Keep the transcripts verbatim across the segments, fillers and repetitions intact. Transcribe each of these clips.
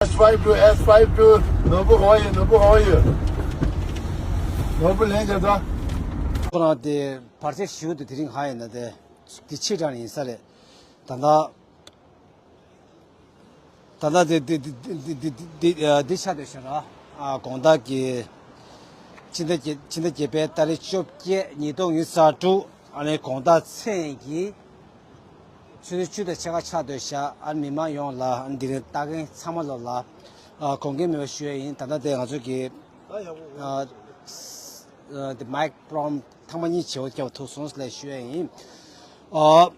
S five two, S five two. ནོར་བུ་ཧོ་ཡི། ནོར་བུ་ཧོ་ཡི། ནོར་བུ་ལན་རྒྱབ་ད། ཁོ་རང་དེ་བར་ཆད་ཞུ་དུ་དེ་རིང་ཧ་ཡིན་ན་དེ་དེ་ཕྱི་དྲགས་ཡིན་ས་རེད། ད་ལྟ་ད་ལྟ་དེ་དེ་དེ་དེ་དེ་དེ་དེ་ཨ་འདི་ཆགས་སྡོད་ཤག་ར། ཨ་དགོང་དག་གི་ཕྱི་ཟླ་བརྒྱད་ཕྱི་ཟླ་བརྒྱད་པའི་ཏ་རིག་བཅོ་བརྒྱད་ཉིས་སྟོང་ཉི་ཤུ་རྩ་དྲུག་ཨ་ནི་དགོང་དག་མཚན་གྱི་ཆུ་ཚོད་བཅུ་དང་ཕྱེད་ཀ་ཆགས་སྡོད་ཤག་ཨ་མི་མང་ཡོངས་ལ་ཨ་འདི་རིང་ལྟ་མཁན་ཚང་མ་ལོ་ལ་ཨ་དགོངས་འགལ་མེད་པ་ཞུ་ཡ་ཡིན། ད་ལྟ་དེ་ང་ཚོ་གི་ཨ་ཨ་དེ་མའིག་པྲོམ་ཐེངས་མ་གཉིས་བྱེད་པ་རྒྱབ་ཐུབ་སོང་ལ་ཞུ་ཡ་ཡིན། ཨ་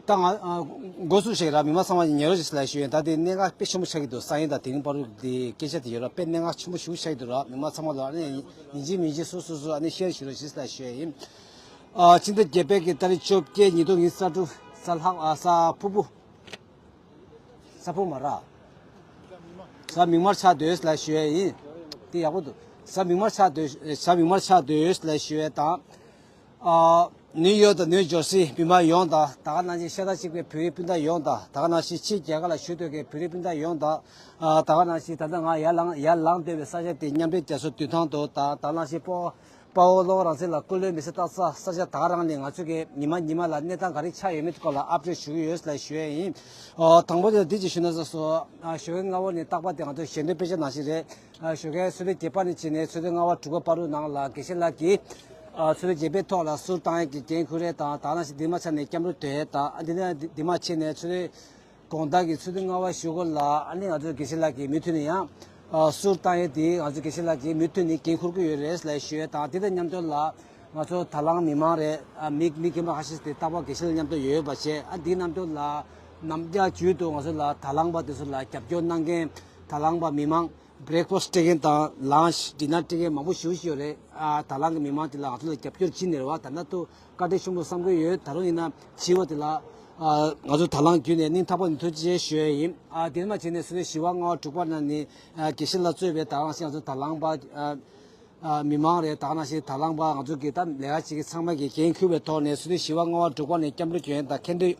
ད་ང་ཨ་འགོ་ཚུགས་ཤིག་ར། མི་མང་ཚང་མ་ཉན་རོགས་ཞིག་ལ་ཞུ་ཡ་ཡིན། ད་དེ་གནད་འགག་དཔེ་ཆེན་པོ་ཆགས་ཀྱི་འདུག་སང་ཉིན་དང་དེ་རིང་བར་དུ་དེ་སྐད་ཆ་དེ་ཡོད་ར། དཔེ་གནད་འགག་ཆེན་པོ་ཞིག་ཆགས་ཀྱི་འདུག་ར། མི་མང་ཚང་མ་ལ་ཨ་ནི་ཡིན་གཅིག་མིན་གཅིག་སོ་སོ་སོ་ཨ་ནི་ཤེར་ཞུ་རོགས་ཞིག་ལ་ཞུ་ཡ་ཡིན། ཨ་ཕྱི་ཟླ་བརྒྱད་པའི་གི་ཏ་རིག་བཅོ་བརྒྱད་ཉིས་སྟོང་ཉི་ཤུ་རྩ་དྲུག་གཟའ་ལྷག་ཨ་གཟའ་ཕུར་བུ། གཟའ་ཕུར་བུ་མ་ར། གཟའ་མིག་དམར་ཆགས་སྡོད་ལ་ཞུ་ཡ་ཡིན། དེ་ཡག་པོ་འདུག་གཟའ་མིག་དམར་ཆགས་སྡོད། གཟའ་མིག་དམར་ཆགས་སྡོད་ལ་ཞུ་ཡ་དང་། ཨ་ནིའུ་ཡོག་དང་ནིའུ་ཇར་སི་མི་མང་ཡོངས་དང་། ད་ག་ནང་བཞིན་ཤ་སྟག་གཅིག་པའི་བོད་རིགས་སྤུན་ཟླ་ཡོངས་དང་། ད་ག་ནང་བཞིན་ཕྱི་རྒྱལ་ཁབ་ལ་བཞུགས་སྡོད་མཁན་བོད་རིགས་སྤུན་ཟླ་ཡོངས་དང་། ཨ་ད་ག་ནང་བཞིན་ད་ལྟ་ང་ཡར་ལངས་ཡར་ལངས་སྡོད་པའི་ས་ཆ་དེ་མཉམ་འབྲེལ་རྒྱལ་ཚོགས་མདུན་ཐང་དུ་དང་། ད་ག་ནང་བཞིན་སྤོ་དཔའ་བོ་བློ་དགའ་རང་བཙན་ལགས་སྐུ་ལུས་མེ་སྲེག་བཏང་ས་ས་ཆ་ད་ག་རང་ནས་ང་ཚོ་གི་ཉི་མ་ཉི་མ་ལ་གནས་སྟངས་ག་རེ་ཆགས་ཡོད་མེད་སྐོར་ལ་ཨབ་ཌེཊ་ཞུ་གི་ཡོད་ལ་ཞུ་ཡ་ཡིན། ཨོ་དང་པོ་དེ་འདི་ཅིག་ཞུ་ན་བཟང་སོང་། ཨ་ཞོགས་ཀའི་སྔ་པོ་ནས་རྟག་པར་དེ་ང་ཚོ་ཞལ་འདོན་དཔེ་ཆ་ནང་བཞིན་རེད། ཨ་ཞོགས་ཀའི་ཆུ་ཚོད་བརྒྱད་པ་ནས་བྱས་ནས་ཆུ་ཚོད་ལྔ་པ་དྲུག་པ་བར་དུ་ནང་ལ་དགེ་བཤེས་ལགས་ཀྱིས་ཨ་ཆུ་ཚོད་བརྒྱད་པའི་ཐོག་ལ་ཟུར་བཏང་ཡས་ཀྱི་འགན་ཁུར་རེད་དང་། ད་ག་ནང་བཞིན་འདི་མ་ཚར་ནས་སྐྱབས་འགྲོ་འདོན་ཡས་དང་། ཨ་འདི་ནས་འདི་མ་བྱས་ནས་ཆུ་ཚོད་དགོང་དག་གི་ཆུ་ཚོད་ལྔ་པ་གཞུག་གུ་ལ་ཨ་ནི་ང་ཚོ་དགེ་བཤེས་ལགས་ཀྱིས་མུ་མཐུད་ནས་ཡང་ཨ་ཟུར་བཏང་ཡས་དེ་ང་ཚོ་དགེ་བཤེས་ལགས་ཀྱིས་མུ་མཐུད་ནས་འགན་འཁུར་གྱི་ཡོད་རེད་ལ་ཞུ་ཡས་དང་། དེ་དང་མཉམ་དུ་ལ་ང་ཚོ་དང་བླངས་མི་མང་རེད། ཨ་མི་མི་རྒན་པ་ཁ་ཤས་དེ་རྟག་པར་དགེ་བཤེས་ལགས་མཉམ་དུ་ཡོད་པ་བྱས། ཨ་འདི་མཉམ་དུ་ལ་ནམ་རྒྱུན་བརྒྱུད་དུ་ང་ཚོ་ལ་དང་བླངས་པ་དེ་ཚོ་ལ་རྒྱབ་སྐྱོར་གནང་མཁན་དང་བླངས་པ་མི་མང་བྷི་རེག་ཕ་སི་སྤྲད་མཁན་དང་ལན་ཆི་ཌི་ནར་སྤྲད་མཁན་མང་པོ་ཞེ་པོ་ཅིག་ཡོད་རེད། ཨ་དང་བླངས་ཀྱི་མི་མང་དེ་ལ་ང་ཚོ་ལ་རྒྱབ་སྐྱོར་བྱེད་ནས་རེད་བ། ད་ལྟ་ཐུག་བཀའ་དྲིན་ཆེན་པོ་བསམ་གྱི་ཡོད། ད་རུང་ཡིན་ན་བྱིས་པ་དེ་ལ་ཨ་ང་ཚོ་དང་བླངས་བརྒྱུད་ནས་སྙིང་ཐག་པ་ནས་ཐུགས་རྗེ་ཆེ་ཞུ་ཡས་ཡིན། ཨ་དེ་མ་བྱས་ནས་ཆུ་ཚོད་བཞི་པ་ལྔ་པ་དྲུག་པ་ནང་ནས་ཨ་དགེ་བཤེས་ལགས་གཙོས་པའི་ད་ག་ནང་བཞིན་ང་ཚོ་དང་བླངས་པ་ཨ་ཨ་མི་མང་རེད། ད་ག་ནང་བཞིན་དང་བླངས་པ་ང་ཚོ་གི་ད་ལས་ཀ་བྱེད་མཁན་ཚང་མ་གིས་འགན་འཁུར་བའི་ཐོག་ནས་ཆུ་ཚོད་བཞི་པ་ལྔ་པ་དྲུག་པ་ནས་སྐྱབས་འགྲོ་སྐྱོན་ཡས་དང་ཁ་འདོན་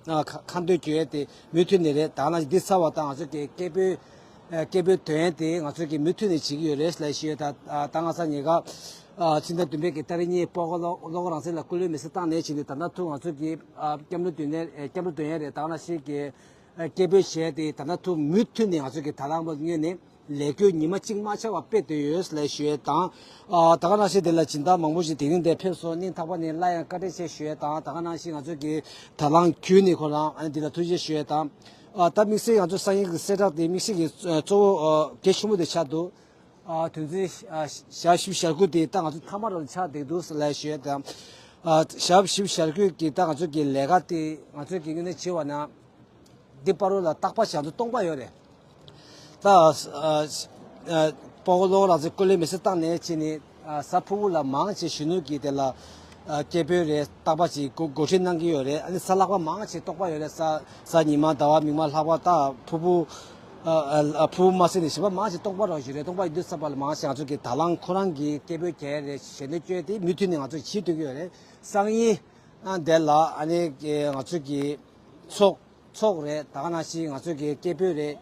ཨ་ཁ་ཁ་འདོན་སྐྱོན་ཡས་དེ་མུ་མཐུད་ནས་རེད། ད་ག་ནང་བཞིན་འདི་ཚར་བ་དང་ང་ཚོ་གི་སྐད་འབོད་ཨ་སྐད་འབོད་འདོན་ཡས་དེ་ང་ཚོ་གིས་མུ་མཐུད་ནས་བྱེད་ཀྱི་ཡོད་རེད་ལ་ཞུ་ཡས། ད་ཨ་ད་ང་ཚོ་ཉེ་ག་ཨ་ཕྱི་ཟླ་བདུན་པའི་གི་ཏ་རིག་གཉིས་སྤོ་བོ་བློ་བློ་དགའ་རང་བཙན་ལགས་སྐུ་ལུས་མེ་སྲེག་བཏང་ནས་བྱས་ནས་ད་ལྟ་ཐུག་ང་ཚོ་གི་ཨ་སྐྱབས་འགྲོ་འདོན་ནས་ཨ་སྐྱབས་འགྲོ་འདོན་ཡས་རེད། ད་ག་ནང་བཞིན་གི་ཨ་སྐད་འབོད་བྱས་ཏེ་ད་ལྟ་ཐུག་མུ་མཐུད་ནས་ང་ཚོ་གི་དང་བླངས་པ་ངོས་ནས་ལས་འགུལ་ཉི་མ་གཅིག་མ་ཆག་པར་སྤེལ་བསྡད་ཡོད་ལ་ཞུ་ཡས་དང་། ཨ་ད་ག་ནང་བཞིན་དེ་ལ་སྦྱིན་བདག་མང་པོ་ཞིག་དེ་རིང་འདིར་ཕེབས་སོང་། སྙིང་ཐག་པ་ནས་སླར་ཡང་བཀའ་དྲིན་ཆེ་ཞུ་ཡས་དང་། ད་ག་ནང་བཞིན་ང་ཚོ་གི་དང་བླངས་བརྒྱུད་ནས་ཁོ་རང་ཨ་ནི་འདི་ལ་ཐུགས་རྗེ་ཆེ་ཞུ་ཡས་དང་། ཨ་ད་དམིགས་བསལ་ང་ཚོ་སང་ཉིན་གྱི་གསལ་བསྒྲགས་དེ་དམིགས་བསལ་གྱི་ཨ་གཙོ་བོ་ཨ་གལ་ཆེན་པོ་དེ་ཆགས་འདུག་ཨ་དོན་ཚན་ཨ་ཞག་བཞི་བཅུ་ཞེ་དགུ་དེ་ད་ང་ཚོ་མཐའ་མ་རང་ཆགས་བསྡད་འདུག་ལ་ཞུ་ཡས་དང་། ཨ་ཞག་བཞི་བཅུ་ཞེ་དགུ་གི་ད་ང་ཚོ་གི་ལས་ཀ་དེ་ང་ཚོ་གི་དངོས་གནས་བྱས་པ་ན་འདི་བར་དུ་ལ་རྟག་པར་ཞག་ཚོད་སྟོང་པ་ཡོད་རེད། ད་ཨ་ཨ་སྤོ་བོ་བློ་དགའ་རང་བཙན་སྐུ་ལུས་མེ་སྲེག་བཏང་ནས་ཕྱིན་ནས་ཨ་གཟའ་ཕུར་བུ་ལ་མང་ཆེ་གཞོན་ནུ་གི་དེ་ལ་ཨ་སྐད་འབོད་རེད། རྟག་པར་ཅིག་འགོ་འགོ་ཁྲིད་གནང་གི་ཡོད་རེད། ཨ་ནི་གཟའ་ལྷག་པ་མང་ཆེ་རྟོག་པ་ཡོད་རེད། གཟའ་གཟའ་ཉི་མ་ཟླ་བ་མིག་དམར་ལྷག་པ་ད་ཕུར་བུ་ཨ་ཨ་ཕུར་བུ་མ་ཟེར་ནས་གཞན་པ་མང་ཆེ་རྟོག་པ་རང་ཞིག་རེད། རྟོག་པ་ཡིན་དུས་ཙམ་པ་ལ་མང་ཆེ་ང་ཚོ་གི་དང་བླངས་ཁོ་རང་གི་སྐད་འབོད་རྒྱག་ཡས་རེད། ཞལ་འདོན་སྐྱོན་དེ་མུ་མཐུད་ནས་ང་ཚོ་བྱེད་སྡོད་ཀྱི་ཡོད་རེད། སང་ཉིན་ཨ་དེ་ལ་ཨ་ནི་ང་ཚོ་གི་ཚོགས་ཚོགས་རེད། ད་ག་ནང་བཞིན་ང་ཚོ་གི་སྐད་འབོད་རེད།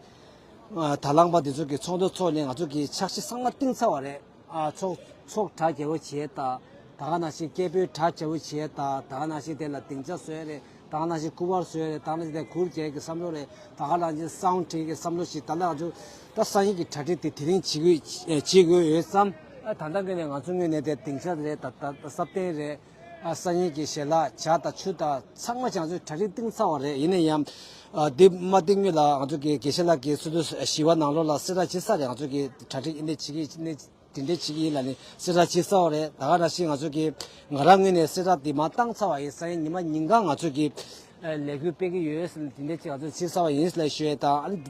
ཨ་དང་བླངས་པ་འདི་ཚོ་གི་ཚོགས་འདུ་ཚོགས་ནས་ང་ཚོ་གི་འཆར་གཞི་ཚང་མ་བཏིང་ཚར་བ་རེད། ཨ་ཚོགས་ཚོགས་གྲ་རྒྱས་པོ་བྱས་དང་། ད་ག་ནང་བཞིན་སྐད་འབོད་གྲ་རྒྱས་པོ་བྱས་དང་། ད་ག་ནང་བཞིན་དེ་ལ་སྡིངས་ཆ་བཟོས་རེད། ད་ག་ནང་བཞིན་སྐུ་པར་བཟོས་རེད། ད་ག་ནང་བཞིན་དེ་གུར་རྒྱག་གི་བསམ་བློ་རེད། ད་ག་ནང་བཞིན་སའུན་ཌི་བྲིས་ཀྱི་བསམ་བློ་ཞིག་ད་ལྟ་ང་ཚོ་ད་སང་ཉིན་གྱི་གྲ་སྒྲིག་དེ་དེ་རིང་བྱེད་དགོས་བྱེད་དགོས་ཡོད་ཙང་། ཨ་ད་ལྟ་ངོས་ནས་ང་ཚོ་ངོས་ནས་དེ་སྡིངས་ཆ་རེད། ད་ད་ད་སྲ་བརྟན་རེད། ཨ་སང་ཉིན་གྱི་ཞལ་ལག་ཇ་དང་ཆུ་དང་ཚང་མ་ང་ཚོས་གྲ་སྒྲིག་བཏིང་ཚར་བ་རེད། ཡིན་ན་ཡང་ཨ་འདི་མ་བཏིང་སྔོན་ལ་ང་ཚོ་གི་དགེ་བཤེས་ལགས་ཀྱིས་ཆུ་ཚོད་བཞི་པ་ནང་ལོགས་ལ་གསལ་བསྒྲགས་བྱེད་ས་རེད། ང་ཚོ་གི་གྲ་སྒྲིག་ཨེ་འདྲས་བྱེད་ཀྱི་ཨེ་འདྲས་དེ་འདྲས་བྱེད་ཀྱི་ཡིན་ལབ་ནས་གསལ་བསྒྲགས་བྱེད་ས་བ་རེད། ད་ག་ནང་བཞིན་ང་ཚོ་གི་ང་རང་ངོས་ནས་གསལ་བསྒྲགས་འདི་མར་བཏང་ཚར་བ་ཡིན། སང་ཉིན་ཉི་མ་ཉིན་གང་ང་ཚོ་གི་ཨ་ལས་འགུལ་སྤེལ་གྱི་ཡོད་ཟེར་ནས་དེ་འདྲས་ཅིག་ང་ཚོས་བྱེད་ས་བ་ཡིན་ལབ་ཞུ་ཡས་དང་།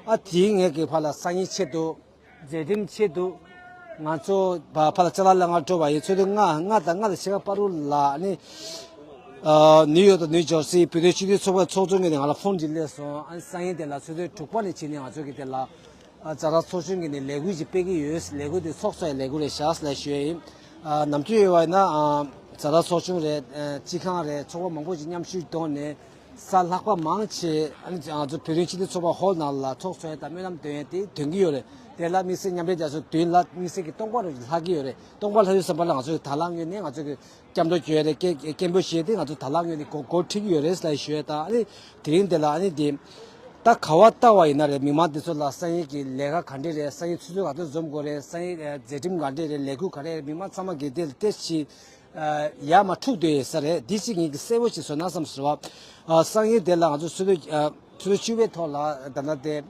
ཨ་ཨ་དེའི་ངེད་ཀྱི་ཕར་ལ་སང་ཉིན་ཆེད་དུ། མཛད་རིམ་ཆེད་དུ་ང་ཚོ་བ་ཕར་ལ་ཅ་ལག་ལ་ང་འགྲོ་བ་ཡིན། ཚོད་དུ་ལྔ་ལྔ་དང་ལྔ་དང་ཕྱེད་ཀ་བར་དུ་ལ་ནི་ཨ་ནིའུ་ཡོག་དང་ནིའུ་ཇར་སི་བོད་དོན་སྤྱི་འཐུས་ཚོགས་པའི་ཚོགས་གཙོ་ངོས་ནས་ང་ལ་ཕོན་ཅིག་སླེབས་སོང་། ཨ་ནི་སང་ཉིན་དེ་ལ་ཚོད་དུ་དྲུག་པ་ནས་ཕྱིན་ནས་ང་ཚོ་གི་དེ་ལ་ཨ་ཛ་དྲག་ཚོགས་ཆུང་གི་ནས་ལས་འགུལ་ཅིག་སྤེལ་གི་ཡོད། ལས་འགུལ་དེ་ཚོགས་ཚོགས་ལས་འགུལ་རེད་ཤག་ལ་ཞུ་ཡ་ཡིན། ཨ་ནམ་རྒྱུན་ཡོད་པ་ཡིན་ན་ཨ་ཛ་དྲག་ཚོགས་ཆུང་རེད། ཨ་སྤྱི་ཁང་རེད། ཚོགས་པ་མང་པོ་ཅིག་མཉམ་ཞུགས་གཏོང་ནས། གཟའ་ལྷག་པ་མང་ཆེ་ཨ་ནི་ང་ཚོ་བོད་རིགས་སྤྱི་མཐུན་ཚོགས་པ་ཧོལ་ནང་ལ་ཚོགས་འཚོགས་ཡ་དང་སྨོན་ལམ་འདོན་ཡ་དེ་འདོན་གྱི་ཡོད་རེད། དེ་ལ་དམིགས་བསལ་མཉམ་འབྲེལ་རྒྱལ་ཚོགས་མདུན་ལ་དམིགས་བསལ་གྱི་སྟོང་པ་རུ་ལྷག་གི་ཡོད་རེད། སྟོང་པ་ལྷག་དུས་ཙམ་པ་ལ་ང་ཚོ་གི་དང་བླངས་ངོས་ནས་ང་ཚོ་གི་སྐྱབས་འགྲོ་བྱེད་ཡ་རེད། སྐད་སྐད་འབོད་བྱེད་ཡ་དེ་ང་ཚོ་དང་བླངས་ངོས་ནས་འགོ་འགོ་ཁྲིད་ཀྱི་ཡོད་རེད་ལ་ཞུ་ཡ་དང་། ཨ་ནི་དེ་རིང་དེ་ལ་ཨ་ནི་དེ་ད་ག་བ་ལྟ་བ་ཡིན་ན་རེད། མི་མང་དེ་ཚོ་ལ་སང་ཉིན་གྱི་ལས་ཀ་ག་འདྲས་རེད། སང་ཉིན་ཆུ་ཚོད་ག་ཚོད་འཛོམས་དགོས་རེད། སང་ཉིན་ཨ་མཛད་རིམ་ག་འདྲས་རེད། ལས་འགུལ་ག་རེ་རེད། མི་མང་ཚང་མ་གི་དེ་ལ་ཏེ་ཞིག་ཡར་མར་འཁྲུག་སྡོད་ཡོད་ས་རེད། འདི་ཅིག་ངེད་ཀྱིས་གསལ་པོ་ཞིག་བཟོ་ན་བསམ་ཟེར་བ། ཨ་སང་ཉིན་དེ་ལ་ང་ཚོ་ཆུ་ཚོད་ཨ་ཆུ་ཚོད་བཅུ་པའི་ཐོག་ལ་ད་ལྟ་དེ་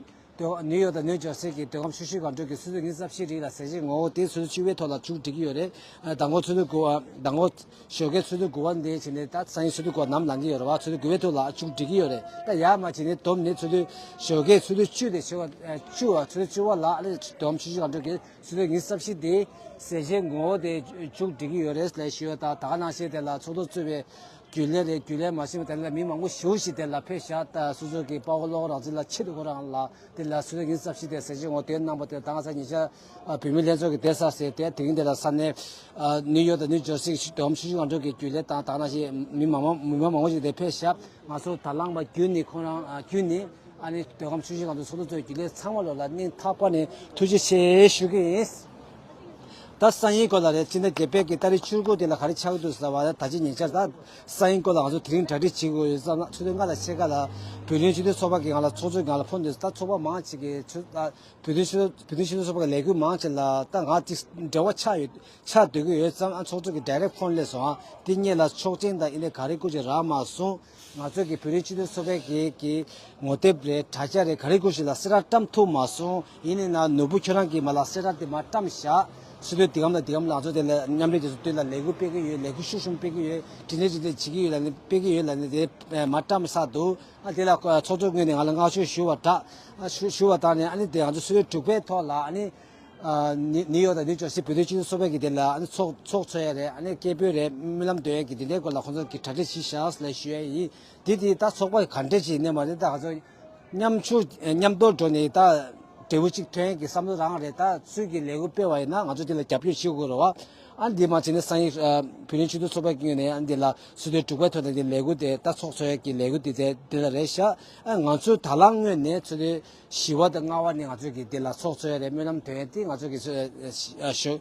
ནིའུ་ཡོག་དང་ནིའུ་ཇར་སི་གི་མདོ་ཁམས་ཆུ་བཞི་སྒང་དྲུག་གི་ཆུ་ཚོད་ཉི་ཤུ་རྩ་བཞི་རིང་ལ་ཟས་བཅད་ངོ་བོ་དེ་ཆུ་ཚོད་བཅུ་པའི་ཐོག་ལ་མཇུག་སྒྲིལ་གྱི་ཡོད་རེད། ཨ་མདང་དགོང་ཆུ་ཚོད་དགུ་པ་མདང་དགོང་ཞོགས་ཀའི་ཆུ་ཚོད་དགུ་པ་འདི་བྱས་ནས་ད་སང་ཉིན་ཆུ་ཚོད་དགུ་པ་ནམ་ལངས་ཀྱི་ཡོད་རེད་བ། ཆུ་ཚོད་དགུ་པའི་ཐོག་ལ་མཇུག་སྒྲིལ་གྱི་ཡོད་རེད། ད་ཡར་མར་བྱས་ནས་བསྡོམས་ནས་ཆུ་ཚོད་ཞོགས་ཀའི་ཆུ་ཚོད་བཅུ་དེ་བྱས་པ་བཅུ་པ་ཆུ་ཚོད་བཅུ་པ་ལ་ཨ་ནི་མདོ་ཁམས་ཆུ་བཞི་སྒང་དྲུག་གི་ཆུ་ཚོད་ཉི་ཤུ་རྩ་བཞི་དེ་ཟས་བཅད་ངོ་བོ་དེ་མཇུག་སྒྲིལ་གྱི་ཡོད་རེད་ལབ་ཞུས་ཡོད། ད་ད་ག་ནང་བཞིན་དེ་ལ་ཚོགས་གཙོ་གཙོས་པའི་རྒྱུན་ལས་རེད། རྒྱུན་ལས་མ་ཤེས་པ་དེ་ལ་མི་མང་པོ་ཞེ་པོ་ཅིག་དེ་ལ་ཕེབས་ཤག་ད་སོ་སོ་གི་དཔའ་བོ་བློ་དགའ་རང་བཙན་ལགས་ཆེད་དུ་ཁོ་རང་ལ་དེ་ལ་ཆུ་ཚོད་ཉི་ཤུ་རྩ་བཞི་དེ་ཟས་བཅད་ངོ་བོ་དེ་གནང་པ་དེ་ད་ག་ས་ཉེ་ཆར་ཨ་བུད་མེད་ལྷན་ཚོགས་ཀྱི་སྡེ་གསར་ཟེར་དེ་དེ་རིང་དེ་ལ་ས་གནས་ཨ་ནིའུ་ཡོག་དང་ནིའུ་ཇར་སི་གི་མདོ་ཁམས་ཆུ་བཞི་སྒང་དྲུག་གི་རྒྱུན་ལས་དང་ད་ག་ནང་བཞིན་མི་མང་མང་མི་མང་མང་པོ་ཞིག་དེ་ཕེབས་ཤག་ང་ཚོ་དང་བླངས་པ་བརྒྱུད་ནས་ཁོ་རང་ཨ་བརྒྱུད་ནས་ཨ་ནི་མདོ་ཁམས་ཆུ་བཞི་སྒང་དྲུག་ཚོགས་གཙོ་གཙོས་རྒྱུན་ལས་ཚང་མ་ལོ་ལ་སྙིང་ཐག་པ་ནས་ཐུགས་རྗེ་ཆེ་ཞུ་གི་ཡིན། ད་སང་ཉིན་སྐོར་ལ་རེད། སྤྱི་ཟླ་བརྒྱད་པའི་གི་ཏ་རིག་བཅུ་དགུ་དེ་ལ་ག་རེ་ཆགས་ཀྱི་འདུག་ཟེར་བ་ད་ཅི་ཉེ་ཆར་ད་སང་ཉིན་སྐོར་ལ་ང་ཚོ་དེ་རིང་གྲ་སྒྲིག་བྱེད་དགོས་ཡོད་ཙམ་ན་ཆུ་ཚོད་ལྔ་དང་ཕྱེད་ཀ་ལ་བོད་དོན་སྤྱི་མཐུན་ཚོགས་པ་གི་ང་ལ་ཚོགས་གཙོ་ང་ལ་ཕོན་འདུག་ད་ཚོགས་པ་མང་ཆེ་གི་ཆུ་ད་བོད་དོན་སྤྱི་བོད་དོན་སྤྱི་མཐུན་ཚོགས་པ་གི་ལས་འགུལ་མང་ཆེ་ལ་ད་ང་ཅིག་འབྲེལ་བ་ཆགས་ཡོད་ཆགས་སྡོད་ཀྱི་ཡོད་ཙམ་ཨ་ཚོགས་གཙོ་གི་ཌའི་རེག་ཕོན་སླེབས་སོང་། ཨ་དེ་སྔོན་ལ་ཆོག་མཆན་དང་ཨི་ནས་ག་རེ་སྐུ་མཁྱེན་རག་མ་སོང་། ང་ཚོ་གི་བོད་རིགས་སྤྱི་མཐུན་ཚོགས་པའི་གི་གི་ངོ་དེབ་རེད། དྲ་རྒྱ་རེད། ག་རེ་ཁུར་ཞིག་ལ་གསལ་བསྒྲགས་བཀྲམ་ཐུབ་མ་སོང་། ཡིན་ནའི་ན་ནོར་བུ་ཁྱོད་རང་གིས་མ་ལ་གསལ་བསྒྲགས་དེ་མ་བཀྲམ་བཞག་སྲིད་དོན་འདི་གམ་ལ་འདི་གམ་ལ་ང་ཚོ་དེ་ལ་མཉམ་འབྲེལ་རྒྱལ་ཚོགས་སྟེང་ལ་ལས་འགུལ་སྤེལ་གི་ཡོད། ལས་འགུལ་ཤུགས་ཆེན་པོ་སྤེལ་གི་ཡོད། དྲི་ལན་དྲི་ལན་བྱེད་ཀྱི་ཡོད་ལབ་ནས་སྤེལ་གི་ཡོད་ལབ་ནས་དེ་མ་བཀྲམ་ས་འདུག་ཨ་དེ་ལ་ཚོགས་གཙོ་ངོས་ནས་ང་ལ་བསྔགས་བརྗོད་ཞུ་བ་འདྲ། ཨ་ཞུ་ཞུ་བ་དང་ནས་ཨ་ནི་དེ་ང་ཚོ་སྲིད་དོན་དྲུག་པའི་ཐོག་ལ་ཨ་ནི། ཨ་ནི་ནིའུ་ཡོག་དང་ནིའུ་ཇར་སི་བོད་དོན་སྤྱི་མཐུན་ཚོགས་པའི་གི་དེ་ལ་ཨ་ནི་ཚོགས་ཚོགས་ཚོགས་ཡ་རེད། ཨ་ནི་སྐད་འབོད་རེད། སྨོན་ལམ་འདོན་ཡ་གི་དེ་འདྲའི་སྐོར་ལ་ཁོང་ཚོ་གི་གྲ་སྒྲིག་བྱེད་ཤག་ལ་ཞུ་ཡ་ཡིན། དེ་དེ་ད་ཚོགས་པ་ག་འདྲས་ཅིག་ཡིན་ནའི་མ་རེད། ད་ང་ཚོ་མཉམ་ཞུགས་མཉམ་དུ་འགྲོ་ནས་ད་འབྲས་བུ་གཅིག་ཐོན་ཡ་གི་བསམ་བློ་རང་རེད། ད་ཚུར་གི་ལས་འགུལ་སྤེལ་བ་ཡིན་ན་ང་ཚོ་དེ་ལ་རྒྱབ་སྐྱོར་བྱེད་དགོས་རེད་བ། ཨ་ནི་དེ་མ་བྱས་ནས་སང་ཉིན་ཨ་བོད་དོན་སྤྱི་མཐུན་ཚོགས་པའི་ངོས་ནས་ཨ་ནི་དེ་ལ་སྲིད་དོན་དྲུག་པའི་ཐོག་ནས་ཀྱི་ལས་འགུལ་དེ་ད་ཚོགས་ཚོགས་ཡ་གི་ལས་འགུལ་དེ་དེ་དེ་ལ་རེད་ཤག་ཨ་ང་ཚོའི་དང་བླངས་ངོས་ནས་ཚོ་དེ། བཞི་པ་དང་ལྔ་པ་ནི་ང་ཚོ་གི་འདི་ལ་ཚོགས་འཚོགས་ཡ་རེད། སྨོན་ལམ་འདོན་ཡ་དེ་ང་ཚོ་གི་ཚོ་ཨ་ཞོ་